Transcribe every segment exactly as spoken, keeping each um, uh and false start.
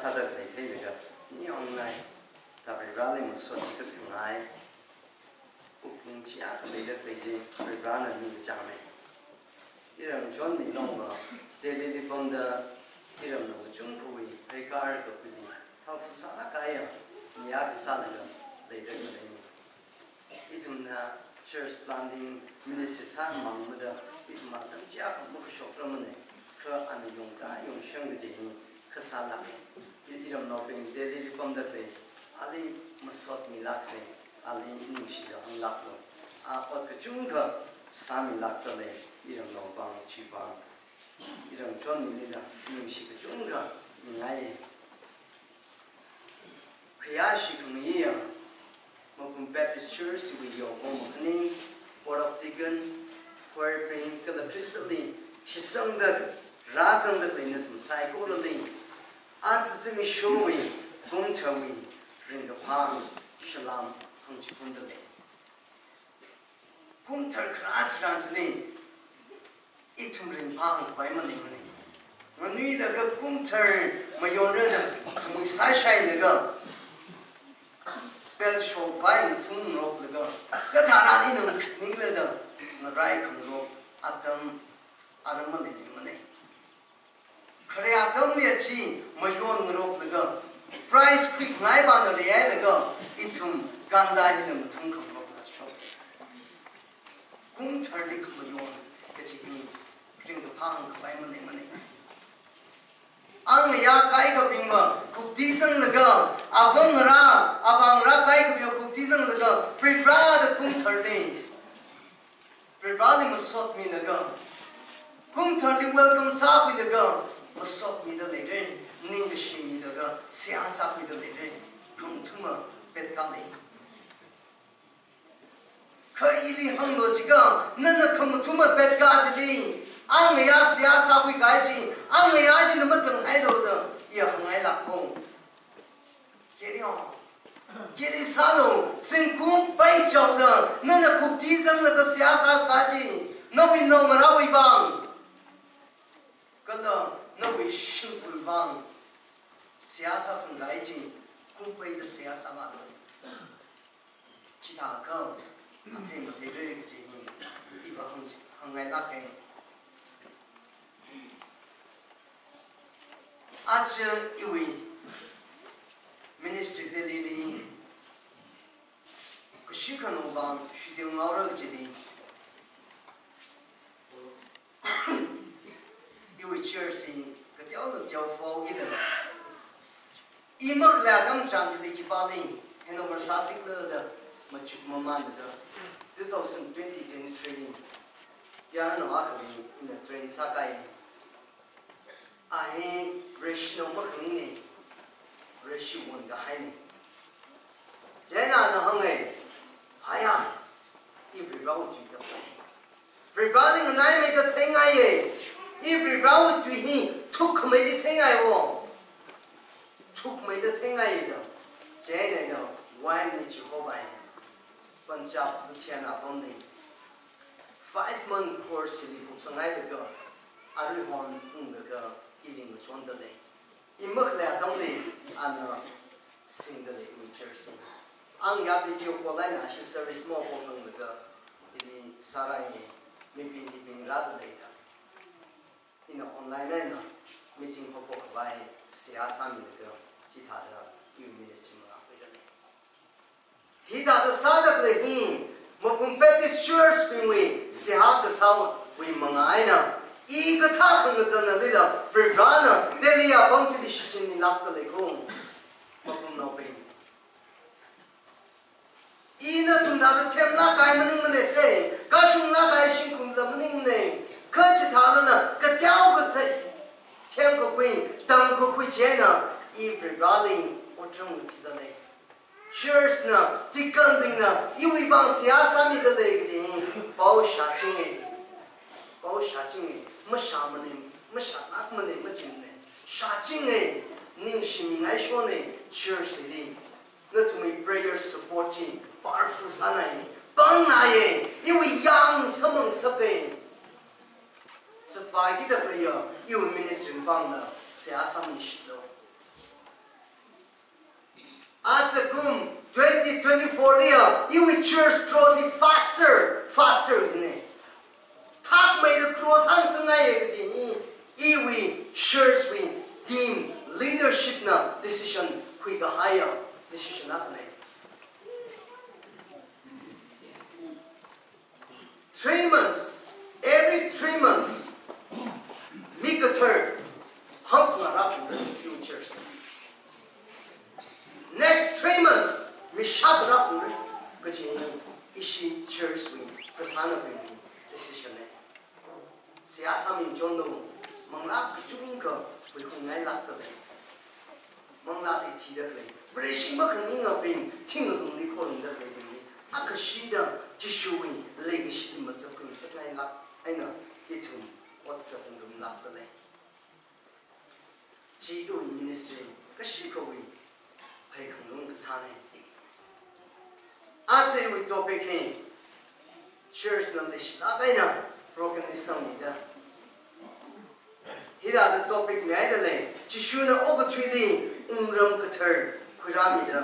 sāda khalei theilaga ningyāng ngai. Thā Varivarali masot chi kathāngai. Wuklung chiya khalei da khalei chi Varivarana ningkachāngna. Iram chonmi nongva, Delhili pamda iramnao kachungkhawui pheikar kapili, thao fu sālāk kahaiya, niya kasālaga leida khaleina. Ithumna church planting ministry sāmamānda, ithum atam chiakha makashokrangmana, kha ana yongda yongshang kaji hi kasā lāka. I, iramnaobing Delhili pamda khalei, ali masotmilāksa, ali ningshida hānglāklu. A ot kachungkha sāmilākda lei, iramnaobing chiwui vang. Iram chonmilila ningshi kachungkha mingai. Khayāshi khamayiya, Mapum Baptist Church wui yaokahoma khani, Board of Deacon, choir bing, kala Khristali shitsangda, rāzangda khalei nathum saikorali, aja zimiksho wui, kumthar wui ringkaphā salam hāngchiphunda lei. Kumthar kharā chitharan chili, ithum ringphākhavai maningmana. Nganuilakha kumthar mayonrada, khamui sāshailaga, bell shokvai ngathumroklaga, kathāda ina nganinglada, ngarai khangarok atam aram maleimana. Khare atamli chi mayonngaroklaga, prize khuikhangai pāna reihailaga, ithum ganda hila ngathum khangarokla shok. Kumtharli khamayon kaji hi ringkaphā khavai maleimana. Angayā kaikhabingva khuktizanglaga, avāngarā, avāngarā kaikhabingva khuktizanglaga, Varivarada kumtharli, Varivarali masotmilaga, kumtharli welcome sākhuilaga, masotmida leira, ningkashi milaga, seihā sākhuida leira, khamathuma petkā lei. Kha ili hānglu jiakha, nana khamathuma petkā chili, angayā seihā sākhui kahai chi, angayā china matamhailu da, iya hāngngailāka. Carry on. Carry sālu, zingkum peichaoda, nana khuktizanglaga seihā sākahai chi, nawui naongarāwui vang, kala nawui shimkhurwui vang seihā sāsangkahai chi, kum peida seihā sāvālu. Chithākha athei matheira kaji hi iva hāng, hāngngailāka. Aja iwui ministry Delhili kashi khanao vang shiteng ngaora kajili, iwui church hi kateonao teophao kida, i makhalei atam chitharan chili khipāli handover sāsikhala da machuk mamānda, two thousand twenty, twenty-three li, yarnao akhali ina train sākahai. A hi Vareshinao makhanina, Vareshi won kahaina. Chieina ana hānga, haya, i Varivarawui tui tampa. Varivarali nganaimeida theingaiya, i Varivarawui tui hi thukkhamei chi theingaiwo. Thukkhameida theingaiya da. Chieina ina wine li chihovai. Punjab Ludhiana pamli five month course li kupsangngailaga, aruihon unglaga ili ngachonda lei. I makhalei atamli ana singda lei iwui church li. Angayā video call eina ashi service mahophokranglakha ili sārai, mibing mibing rāda leida. Ina online eina meeting haophok khavai seihā sāmilaga, chithāda iwui ministry mangā khuida lei. Hithāda sāda khalei hi Mapum Baptist Church bingwui seihā kasāwui mangā eina, i kathā khangazanna lila Varivarana Delhi apam chili shichinmilākda leiko. Mapumnaobing, ina nathum thāda themlāk kahai maningmana se, kashunglāk kahai shimkhurla maningmana, kha chithālala kateo kathei themkakhui, tamkakhui chieina, i Varivarali otram ngathada lei. Church na, deacon bingna iwui vang seihā sāmida lei kaji hi pao shāchinga. Pao shāchinga. Mashāmana, mashālākmana, machimana. Shāchinga. Ningshimingaishona church li. Nathumwui prayer support chi powerful sānai. Pangnai. Iwui yang samang sāpai. Satvai kida khalei ya, iwui ministry vangna seihā sāmishilu. Aja kum twenty twenty-four liya, iwui church growth hi faster, faster jina. Thakmeida growth sāngasakngaiya kaji hi, iwui church wui team leadership na decision khuikahaiya decision akhana. Three months, every three months, mi kathar hangphunga rāphungra iwui church. Next three months, mi shākha rāphungra kaji ishi church wui kathānabingwui decision na. Seihā sāmi chonlo, manglā kachungkha huihongngailākdalei. Manglā hi thidalei. Vareshi makhaningabing, thing alungli khorumdaleibingli, akhashida Jishuwui leikashi chi machap khuingasakngailāk eina ithum otsak ngarumlākdalei. Chi iwui ministry kashikhawui phei khangarum kasāna. Aja iwui topic hi church na leishilāk eina program hi sangmida, hithāda topic mihaidalei, Jishuna okathuili wungram kathar khuirāmida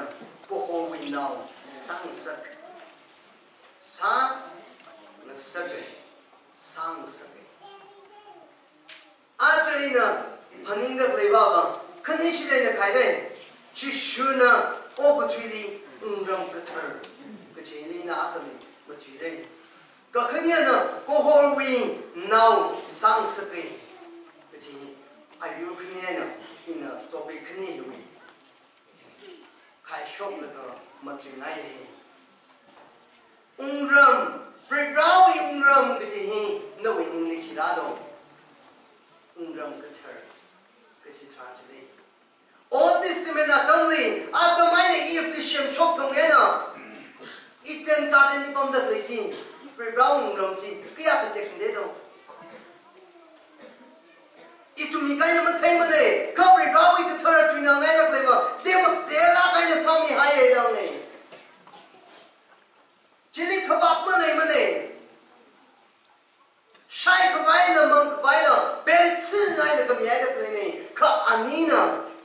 kahorwui nao sāngasak, sāngasaka, sāngasaka. Aja ina phaningdalei vava, khanishida ina khaira, Jishuna okathuili wungram kathar kaji hi ina akhali matuira. Kakhanena kahorwui nao sāngasaka kaji hi ayur khani eina ina topic khani hiwui khaishoklaga matuingai. Wungram, Varivarāwui wungram kaji hi nawui ningli khi rādo? Wungram kathar kaji tharan chili, Old Testament atamli, Adam eina Eve li semshok thang eina Eden Garden li pamdalei chi, Varivarāwui wungram chi kayākha tekhadedo? Ithum mikaina matheimana, kha Varivarāwui kathara tuina ngailaklei va, te mate lāk eina sāmihaiya dang ne. Chili khavāk maleimana. Shaikhavai eina mangkhavai eina, benching eina khamihaida khaleina, kha anina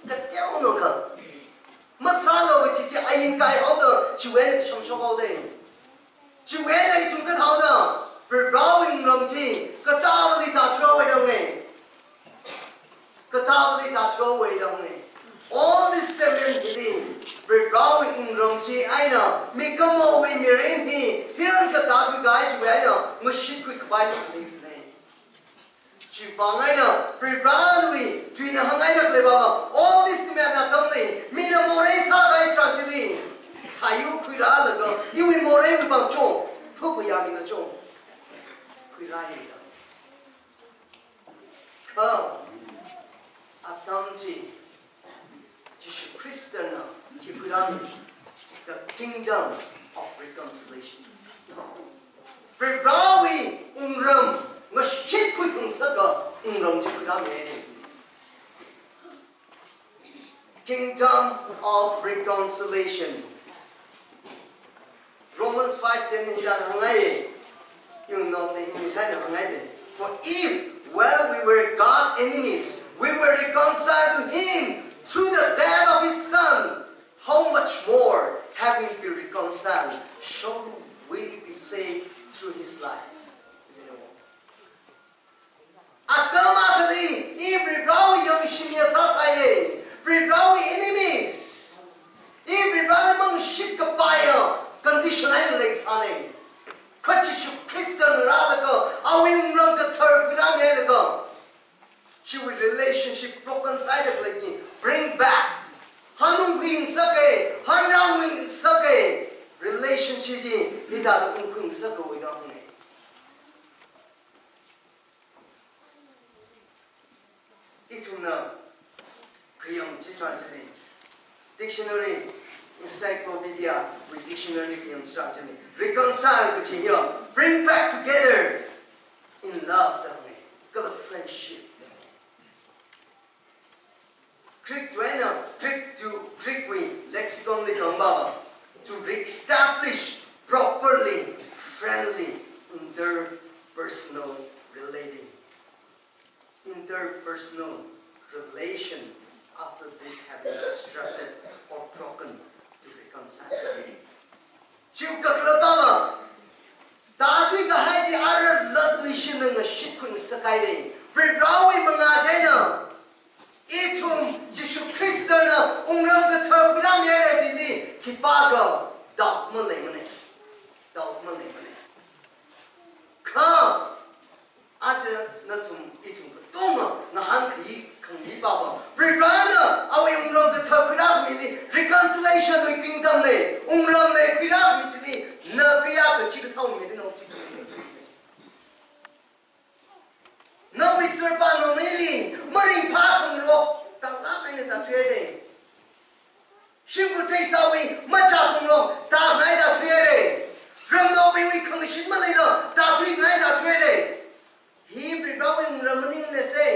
kateonao kha masālu kachi chi ain kaihaoda, chiwui eina kashangshok haoda. Chiwui eina ithum kathāhaoda, Varivarāwui wungram chi katāvali tāthuihaowa dang ne. Katāvali tāthuihaowa dang ne. Old Testament hili Varivarāwui wungram chi eina mikumowui mirin hi hiran katāthuikahai chiwui eina mashitkhui khavai mathālāksina. Chivāng eina Varivarāwui tuina hāngngaida khalei vava, Old Testament atamli mina morei sākahai tharan chili, sāyur khuirālaga, iwui moreiwui vang cho, phapha yāmina cho, khuirāya. Kha atam chi Jishu Khristana khi khuirāmi, the kingdom of reconciliation. Varivarāwui wungram, mashitkhui khangasaka wungram chi khuirāmi. Kingdom of reconciliation. Romans five ten hithāda hāngngai. Yung not the English eina hāngngaida. For if, while we were God's enemies, we were reconciled to him through the death of his Son, how much more, having been reconciled, shall we be saved through his life? Atam akhali, i Varivarāwui yangshimi sāsāya, Varivarāwui enemies, i Varivarāli mangashit kapaiya condition eina leisāna. Kha Jishu Khristana rālaga, awui wungram kathar khuirāmihailaga, chiwui relationship broken sāhaida khalei chi bring back, hanungkhuingasaka, hanrāngkhuingasaka, relationship chi hithāda ungkhuingasakawui dang ne. Ithumna khayang chi tharan chili, dictionary, encyclopedia wui dictionary khayang chi tharan chili, reconcile kaji hiya bring back together in love dang ne, kala friendship dang ne. Greek tuina, Greek tu, Greek wui lexicon li kamba, to re-establish properly friendly interpersonal relating. Interpersonal relation after this have been disrupted or broken. Chiwui kakhalatva, tāthui kahai chi ara latluishina ngashitkhui ngasakhaira. Varivarawui mangā chieina ithum Jishu Khristana wungram kathar khuirāmihaira chili khipākha doubt maleimana. Doubt maleimana. Kha aja nathum ithum katonga ngahānkhui khangayi papa, Varivarana awui wungram kathar khuirāmili reconciliation wui kingdom lei, wungram lei khuirāmi chili, na kayākha chikathā mili nao chi. Nawui serpa naomayili maringphā khangarok tālāk eina tāthuihaira. Shimkhur theisāwui machā khangarok tāngai tāthuihaira. Ramnaobingwui khangashit maleila tāthuingai tāthuihaira. Hi Varivarawui wungram maningmana se.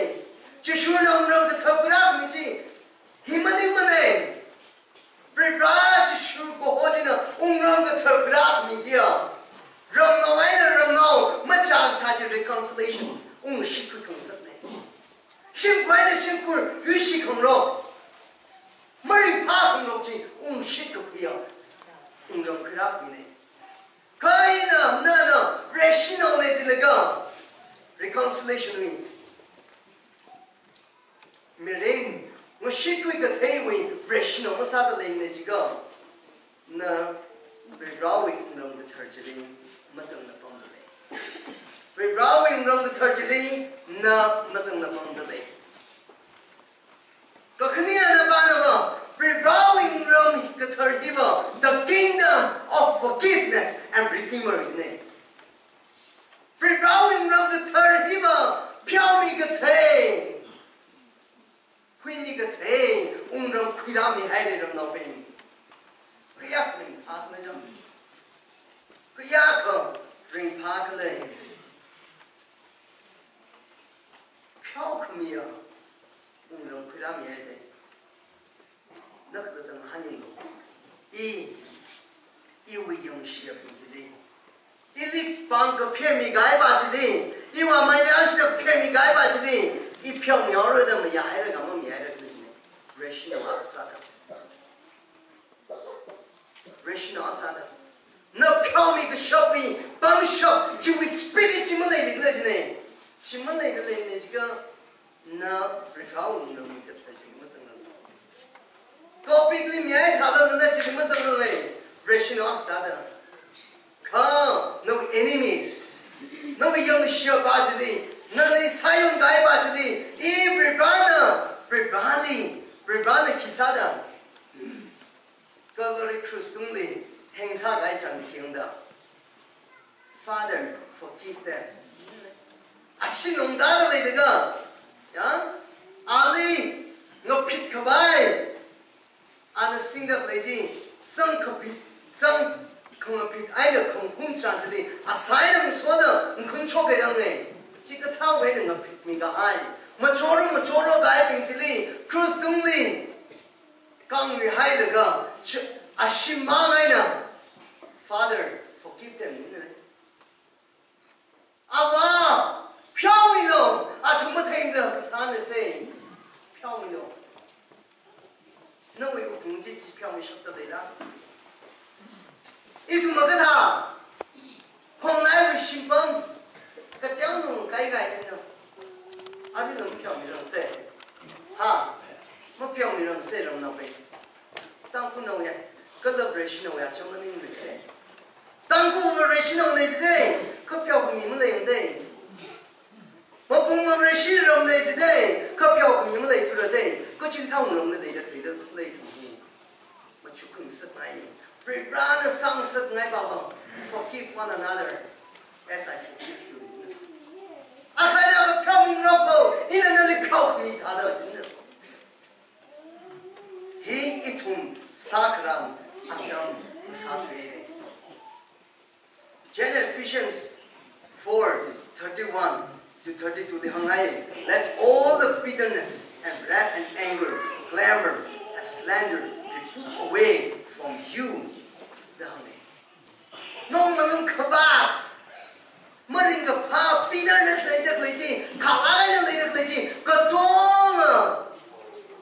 Jishuna wungram kathar khuirāmi chi hi maningmana. Varivara Jishu kaho china wungram kathar khuirāmi hiya, ramnao eina ramnao machā sā chi reconciliation, ungshitkhui khangasakna. Shimkhur eina shimkhur yuishi khangarok, maringphā khangarok chi ungshitkakhuiya wungram khuirāmina. Kha ina, nana Vareshinaona jilaga reconciliation wui mirin, ngashitkhui katheiwui Vareshinao masāda leimana jiakha, na Varivarawui wungram kathar chili mazangla pamda lei. Varivarawui wungram kathar chili na mazangla pamda lei. Kakhanina pānava, Varivarawui wungram kathar hiva the kingdom of forgiveness and redeemer is name. Varivarawui wungram kathar hiva pheomi kathei, huimi kathei wungram khuirāmihaira ramnaobing. Kayākha ringphākhala jang, kayākha ringphākhala. Pheokhamiya wungram khuirāmihaira. Na khalatta ngahānyanglu. I, iwui yangshiyabing chili, ili pāngkaphermi kahai pa chili, iwui amei ayarshida kaphermi kahai pa chili, i pheomihaora da mayāhaira kha mamihaira khala jina. Rational akha sāda, rational akha sāda, na pheomi kashapwui pangshap chiwui spirit chi maleili khala jina. Chi maleida leimana jiakha, na Varivarawui wungram kathar chili mazangranglu. Topic li mihaisālala na chili mazangranglu, rational akha sāda. Kha nawui enemies, nawui yangshiya pa chili, nali sāyon kahai pa chili, i Varivarana, Varivarali, Varivarana khi sāda Calvary Cross tungli heng sākahai chang khi hāngda, "Father, forgive them." Ashi nungda leilaga, ya, ali ngaphit khavai, ana singda khalei chi, zangkaphit, zangkhangkaphit eina khangahun chang chili, asai ngasotda ngakhun shokhairanga. Chikathāwui eina ngaphitmi kahai, machoro machoro kahaibing chili, cross tungli kangri hailaga, ch-, ashim mang eina, "Father, forgive them," nina. Avā, pheomilu, athum matheimada kasāna se. Pheomilu. Nawui wuklung chi chi pheomishapda leila? Ithum makathā, khongnaiwui shimpam, kateonao kaikai china, arui lam pheomirangsa. Ha? Mapheomirangsa ramnaobing. Tangkhulnao ya, kala Vareshinao ya, chang maningmasa. Tangkhul Vareshinaona jida, kha pheokhami maleimada. Mapung Vareshi ramna jida, kha pheokhami maleithura da, kachingthang ramna leida khalei da, leithura. Machukngasakngai. Varivarana sāngasakngai papa, "Forgive one another as I forgive you." Akha eina akha pheomingaroklu, ina nali pheokhami sāda jina. Hi ithum sākharan atam sāthuihaira. Chieina Ephesians four thirty-one to thirty-two li hānghai, "Let all the bitterness and wrath and anger, clamor and slander be put away from you," da hānghai. Nawui malung khavāt, maringkaphā, bitterness leida khalei chi, khalāng eina leida khalei chi, katonga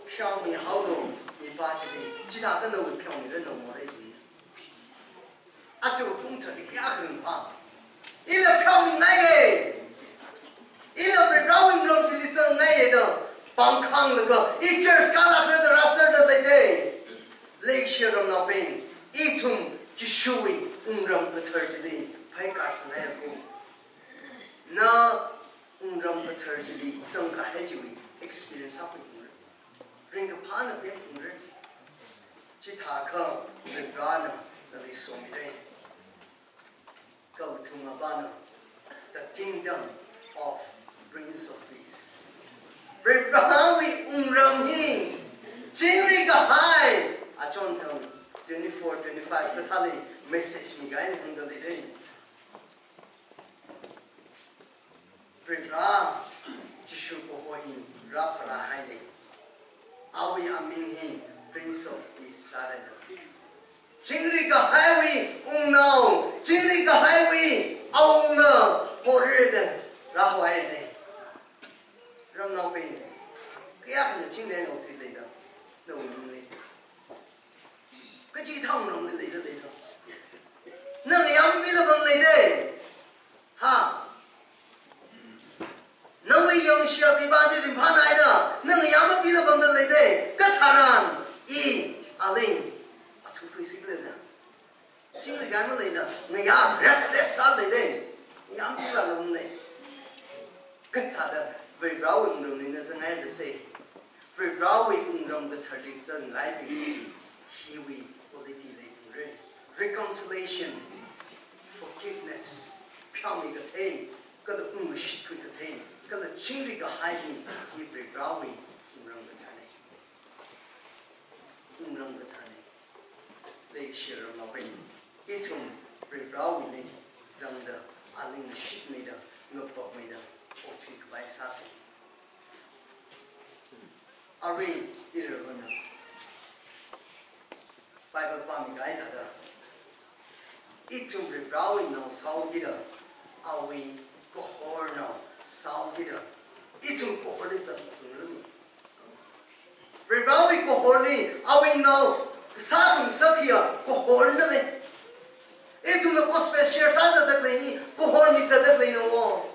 pheomihaolu, mi pa chili, chithākha na pheomi rānao mo rei jin. Aja pung chali kayākha ringphā. Ila pheomingaiye. Ila Varivarawui wungram chili zangngaiye da pāngkhānglaga, i church kālākra da rāserda leidei. Leishiya ramnaobing, ithum Jishuwui wungram kathar chili phaikār sāngaira ko. Na wungram kathar chili zangkahai chiwui experience akhui thungra. Ringkaphāna pemthungra. Chithākha Varivarana nali somira. Kha ithum mapana, the kingdom of Prince of Peace. Varivarawui wungram hi chingri kahai. Achonthang twenty-four, twenty-five kathāli message mikahai hāngda leira. Varivara Jishu kaho hi rāpharāhaira. Awui aming hi Prince of Peace sāra da. Chingri kahaiwui wungnao, chingri kahaiwui awungana horra da rāhohaira. Ramnaobing, kayākhana chingri nao thui leida, nawui ningli. Kachi thang nang leida leida. Nang yāmpi la bang leidei. Ha. Nawui yangshia pipa chi ringphānaida, nang yāmpi la bangda leidei. Katharan, i, ali, athum khuisik leida. Chingri kahai maleila, ngayā restless sā leidei. Yāmpi la bang lei. Kathāda, Varivarawui wungram ningna zangngaira da sei. Varivarawui wungram katharli zangngaibing hiwui quality leithungra. Reconciliation, forgiveness, pheomi kathei, kala ungshit khui kathei, kala chingri kahai hi, hi Varivarawui wungram katharna. Wungram katharna. Leishiya ramnaobing, ithum Varivarawuili zangda, ali ngashitmeida, ngapapmeida, okthui khavai sāsa. Arui iramana Bible pāmi kahai thāda, ithum Varivarawui nao sāhaokida, awui kahornao sāhaokida, ithum kahorli zatngarumni. Varivarawui kahorli, awui nao sākhangasak hiya kahorna lei. Ithumna gospel share sāzatda khalei hi kahorli zatda khaleina wo.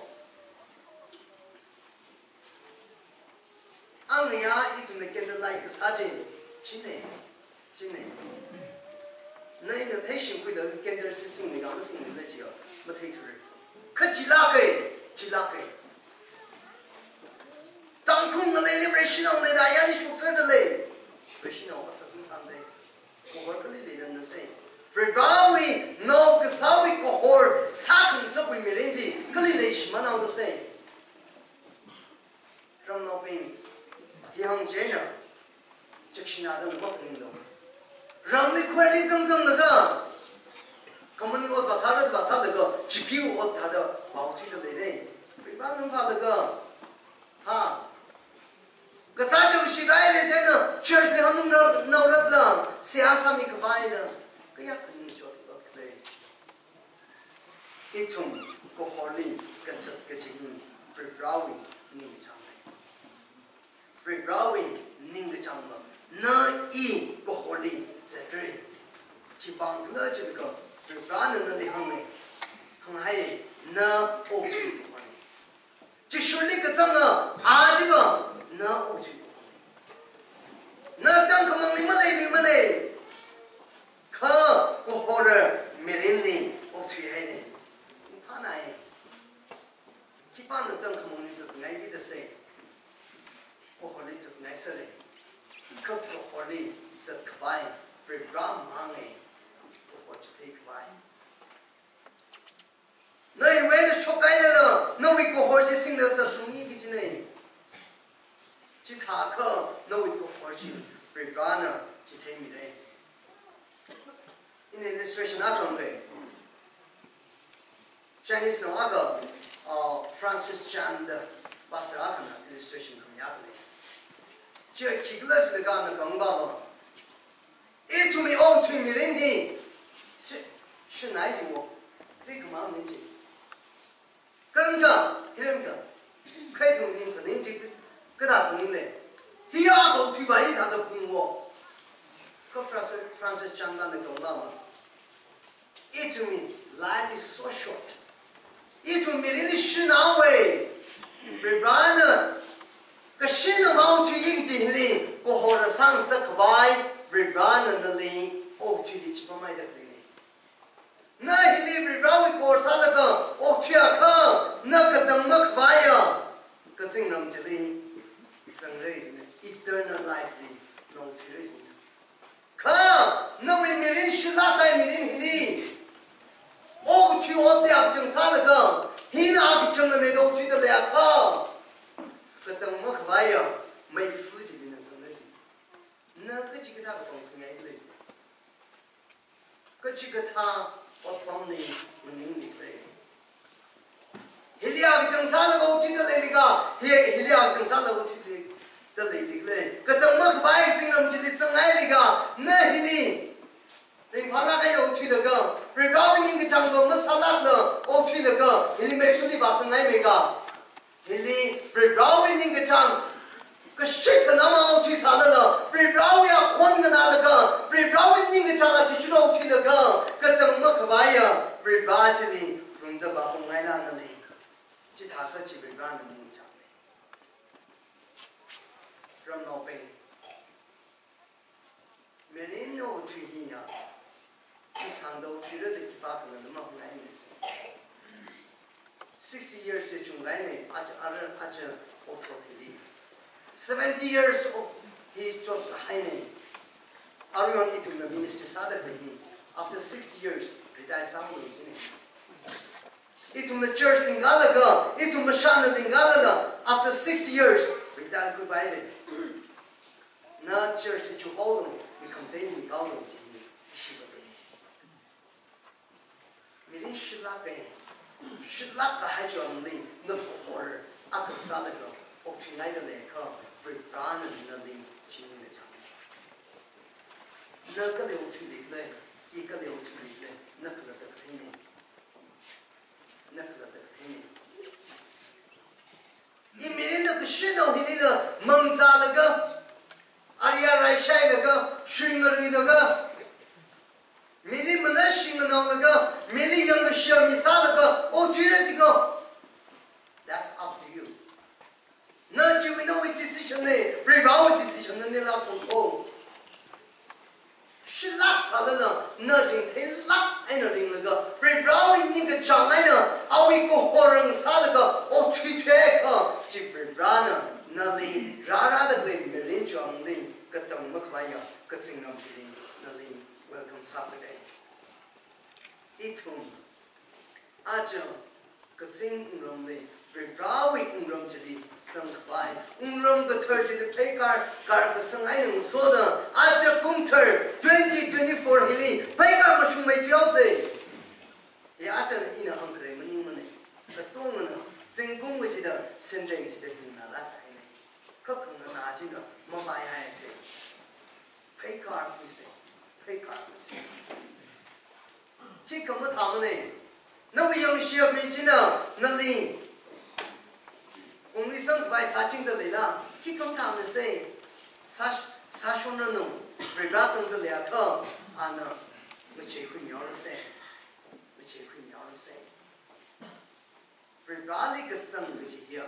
Angayā ithumna candlelight kasā chi, chine, chine. Na ina theishingkhuilaga candle si singni ka masingni na chiya, matheithura. Kha chilāka, chilāka. Tangkhul ngaleili Vareshinao leida, ayarli shokserda lei. Vareshinao kasā kum sāndei. Kahor kali leida na sei. Varivarawui nao kasāwui kahor sākhangasakwui mirin chi kali leishimānao da sei. Ramnaobing, hi hāng chieina, chakshina da lama phaninglo. Rangli khuili zangzanglaga, khamani ot vāsāra vāsālaga, chipiu ot thāda, vāothuida leidei. Ribang phālaga, ha. Kazā chungshi rai re chieina, church li hanung ra, nao ratla, seihā sāmi khavai da. Kayākha ningchot ot khalei. Ithum kahorli kazat kachi hi Varivarawui ningkachāng lei. Varivarawui ningkachāng ma, na i kahorli zatra. Chivang khala chilaga Varivarana nali hānga, hānghai, na okathui kahorna. Jishuli kazanga, a chiva, na okathui kahorna. Na tangkhamangli maleimana. Kha kahor mirinli okthuihaina. Phānai. Khipāna tangkhamangli zatngaili da sei. Kahorli zatngai sāra. Kha kahorli zat khavai, Varivara mangna. Kahor chithei khavai. Na hiwui eina shokhailala, nawui kahor chi singda zatlungki kajina. Chithākha nawui kahor chi Varivarana chitheimira. Ina illustration akha hāngga. Chinese nao akha, uh, Francis Chan da pastor akhana illustration khami akha lei. Chi khikhala chilakha ana kahāng baba. Ithumwui okathui mirin hi, shi, shinai jiwo, rikhamangmi ji. Kharam kha, kharam kha, khaithum ning phaning ji, kathā phaning lei. Hiya okathui va hithāda phungwo. Kha Francis, Chances changda na kong lama. Ithumwui life is so short. Ithum mirinli shanaowa. Varivarana kashinao okthui ying chili, kahor sāngasak khavai, Varivarana nali okthuili chipamhaida khaleina. Na hili Varivarawui kahor sālaga okthuiakha, na katang makhavaiya kazingram chili zangra jina, eternal life li na okthuira jina. Kha nawui mirin shitlāk kahai mirin hili, okathui otli akachang sālaga, hina akachang eina okthuida leiakha, katang makhavaiya meifa chili na zangra jina. Na kachikathā kapangkhangai khala jina. Kachikathā otpamli maningmikhala. Hili akachang sālaga okthuida leili kha, hi, hili akachang sālaga okthuida leili khala. Katang makhavai kazingram chili zangngaili kha, na hili ringphālāk eina okthuilaga, Varivarawui ningkachāngva masālākla okthuilaga, hili meithuili vāzangngaimei kha. Hili Varivarawui ningkachāng kashit kanamang okthuisālala, Varivarawui akhon nganālaga, Varivarawui ningkachāng achichut okthuilaga, katang makhavaiya Varivara chili rungda vāungngaila nali. Chithākha chi Varivarana ningchāngna. Ramnaobing, mirin okthui hiya, kasāngda okthuira da khipākhana lama hungngai misa. Sixty years hi chunglaina, aja, ara, aja, okthui thili. Seventy years of hi chothaina. Aruihon ithumna ministry sāda khaleina. After sixty years, retire sāhaowa jina. Ithumna church lingkalaga, ithum mashana lingkalala, after sixty years, retire khuipaira. Na church hi chuhaolu, mi khamtei lingkaolu jina, ishi bade. Mirin shitlāk kahai, shitlāk kahai chiwui vāngli, na kahor akha sālaga okthuingaida leiakha, Varivarana nali chi ningchāng. Na kali okthuili khala, i kali okthuili khala, na khalatta katheina. Na khalatta katheina. I mirinna kashinao hilila mangzālaga, arui arai shailaga, shui ngaruilaga, mili manashing nganaolaga, mili yangkashia mi sālaga okthuira jikha, that's up to you. Na chiwui nawui decision na, Varivarawui decision na nila kongko. Shitlāk sālala, na ringtheilāk eina ringlaga, Varivarawui ningkachāng eina, awui kahor ngasālaga okthuitheiakha, chi Varivarana nali rārāda khalei mirin chiwui vāngli, katang makhavaiya kazingram chili nali welcome sākhuida. Ithum aja kazing wungramli, Varivarawui wungram chili zangkhavai, wungram kathar chili pheikar, kar kasang eina ngasoda, aja kumthar twenty twenty-four hili pheikar mashungmeithuihaosa. Hi aja ina hāngkharei maningmana. Katongana zingkum kachida, sendeng chida hinna rākahaina. Kha khanganā china mavaihaisa. Pheikar khuisa, pheikar khuisa. Khikha mathāmana. Nawui yangshia mi china nali kongli sangkhavai sāchingda leila, khikha mathāmanasa. Sā, sāshonranu, Varivara zangda leiakha, ana macheikhuimihaorasa, macheikhuimihaorasa. Varivarali kazang kaji hiya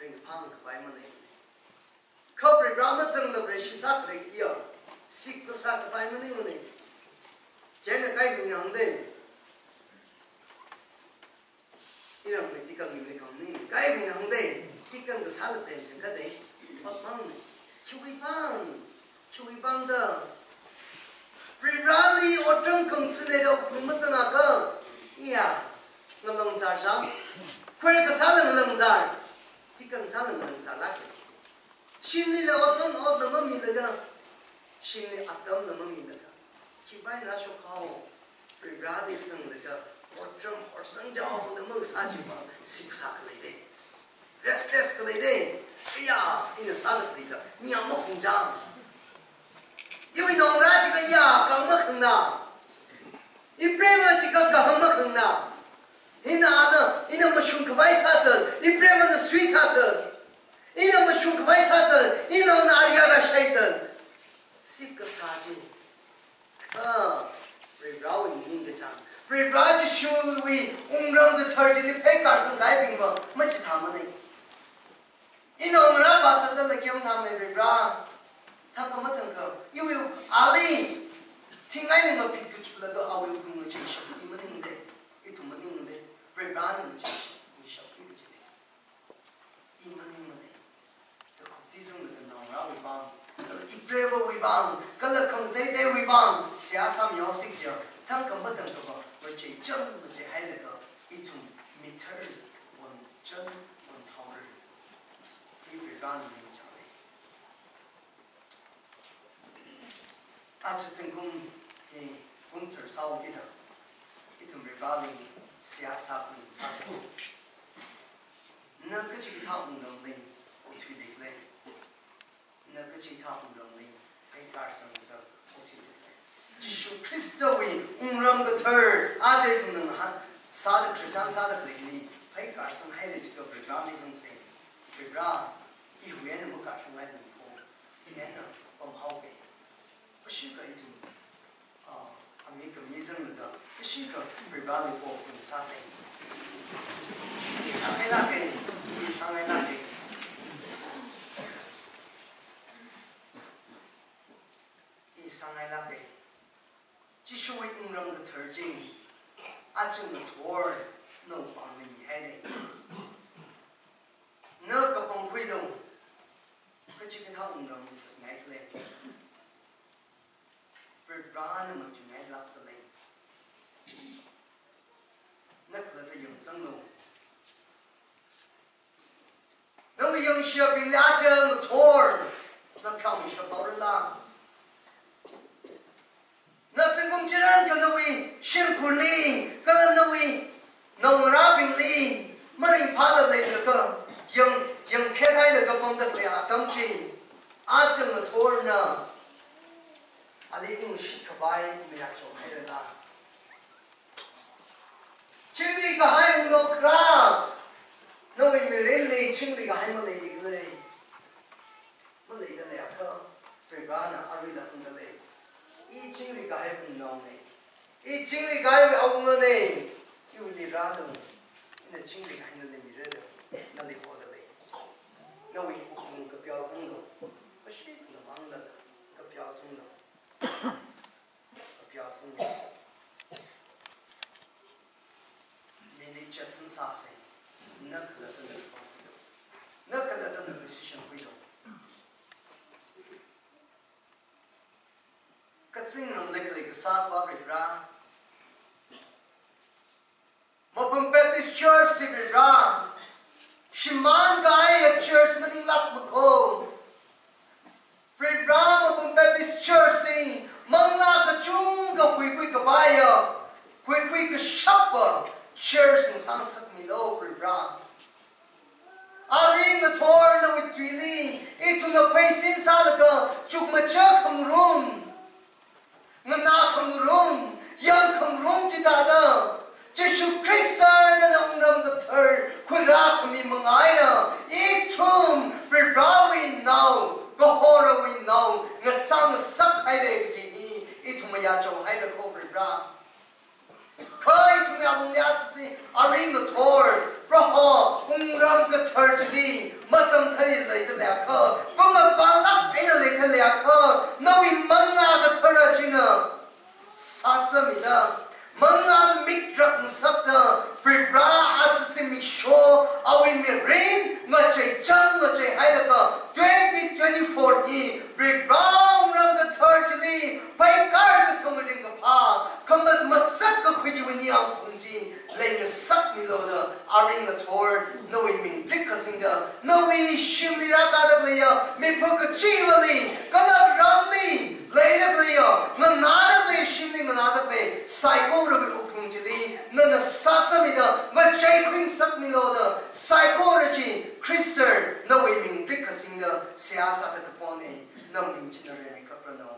ringphākhavai maleimana. Kha Varivara mazangla Vareshi sākharei hiya, sip kasā kapai maningmana. Chieina kaikhana hāngda, iramwui tikang ningli khanganing, kaikhana hāngda, tikang kasāla tension kathāda, apam, khiwui vāng, khiwui vāngda, Varivarali otram khangachee leida wuklung mazangakha, iya, ngalāngzār shang. Khuir kasāla ngalāngzār, tikang sāla ngalāngzār lāka. Shimlila otram otla mamilaga, shimli atamla mamilaga, khiwui vāng rāshok haowa, Varivarali zanglaga, otram horsang jaoda makasā chiwui vāng sip kasā khaleida. Restless khaleida. Iya, ina sāda khaleila, ningyāng makhung chang. Iwui naongarā chikha iya, kahāng makhangna. Ipreivā chikha kahāng makhangna. Hina ana, ina mashungkhavai sāchān, ipreivāna sui sāchān. Ina mashungkhavai sāchān, inaona arui ara shaichan. Sip kasā chi, Ah, Varivarāwui ningkachāng. Varivarā Jishuwui wungram kathar chili pheikar sangkahaibingva machithāmana. Ina ngarāva zatlala kayam thāmana Varivarā. Thangkha mathangkha, iwui ali, thingai ni maphit kachulaga awui wuklung ngachei shapki maningde. Ithum maningde. Varivarāna ngachei shap, ngashapki kajine. I maningmana. Takhuk tizanglaga naongarāwui vang, kala ipreivawui vang, kala khangateiteiwui vang, seihā sāmihaosi kaja, thangkha mathangkhava, ngacheichang ngacheihailaga, ithum mithar, wangchang, wanghaora. I Varivarāna ningchānga. Aja zingkum hi kumthar sāhaokida, ithum Varivarāli seihā sākhui sāsa. Na kachikathā wungramli othui leikhala? Na kachikathā wungramli pheikar sangda othui leikhala? Jishu Khristawui wungram kathar, aja ithumna ngahān sāda, Christian sāda khaleili pheikar sanghaira jiakha Varivarāli hāngsa. Varivarā, iwui eina makashungai ningkho, i eina pamhaoke. Kashika ithum, ah, ami khami zanglaga, kashika Varivarāli pokhuina sāsa. I sāngailāke, i sāngailāke. I sāngailāke. Jishuwui wungram kathar chi, aja ngathor nawui pāngli mihaira. Na kapangkhuilu, kachikathā wungramli zatngaikhala? Varivarāna matuingailākdalei. Na khalatta yangzanglu. Nawui yangshiyabingli aja ngathor, na pheomi shaphaorala? Na zingkum chirānkha nawui shimkhurli, kala nawui naongarābingli maringphāla leilaga, yang, yangkhethailaga pamda khalei atam chi, aja ngathorna ali ungshit khavai mayāchao hairala? Chingri kahai unglu kharā, nawui mirinli chingri kahai maleilei. Maleida leiakha, Varivarāna aruila hāngdalei. I chingri kahai ungnaona. I chingri kahaiwui awungana. Iwuili rālu. Ina chingri kahai nali mira da, nali hodalei. Nawui wuklung kapeo zanglu. Kashikna manglala, kapeo zanglu. Kapeo zanglu. Mili chat san sāsa. Na khalatta na pangkhuilu. Na khalatta na decision khuilu. Kazingramli khalei kasā Varivarā, Mapam Baptist Church chi Varivarā, shimān kahaiya church maninglāk makho. Varivarā, Mapam Baptist Church chi manglā kachungkha huikhui kapaiya, huikhui kashapa church ngasāngasakmilu Varivarā. Arui ngathor nawui tuili, ithumna pheisin sālaga, chukmaja khangarum, nganā khangarum, yang khangarum chithāda, Jishu Khrista nana wungram kathar khuirākhami manga eina, ithum Varivarāwui nao, kahorawui nao ngasāngasak haira kaji hi ithum mayāchao haira kho Varivarā. Kha ithumwui alungli aja chi, arui ngathor, Proho, wungram kathar chili, machāmthei leida leiakha, pamapālāk eina leida leiakha, nawui Manglā Kathara china sāzāmida, manglā mik rakngasakda, Varivarā aja zimiksho, awui mirin ngacheichang ngacheihailaga, twenty twenty-four hi Varivarā wungram kathar chili pheikar kasangwui ringkaphā, khamat mazat kakhui chiwui ningyāng kaphung chi leingasakmilu da, arui ngathor nawui ming rikkasingda, nawui shimli rākāda khaleiya mipā kachivali, kala ramli leida khaleiya, nganāda khalei, shimli nganāda khalei saikorawui wuklung chili nana sāzāmida, ngacheikhuingasakmilu da, saikora chi Khrista nawui ming rikkasingda seihā sāda kapona, nawui ming china rimeikap ranu.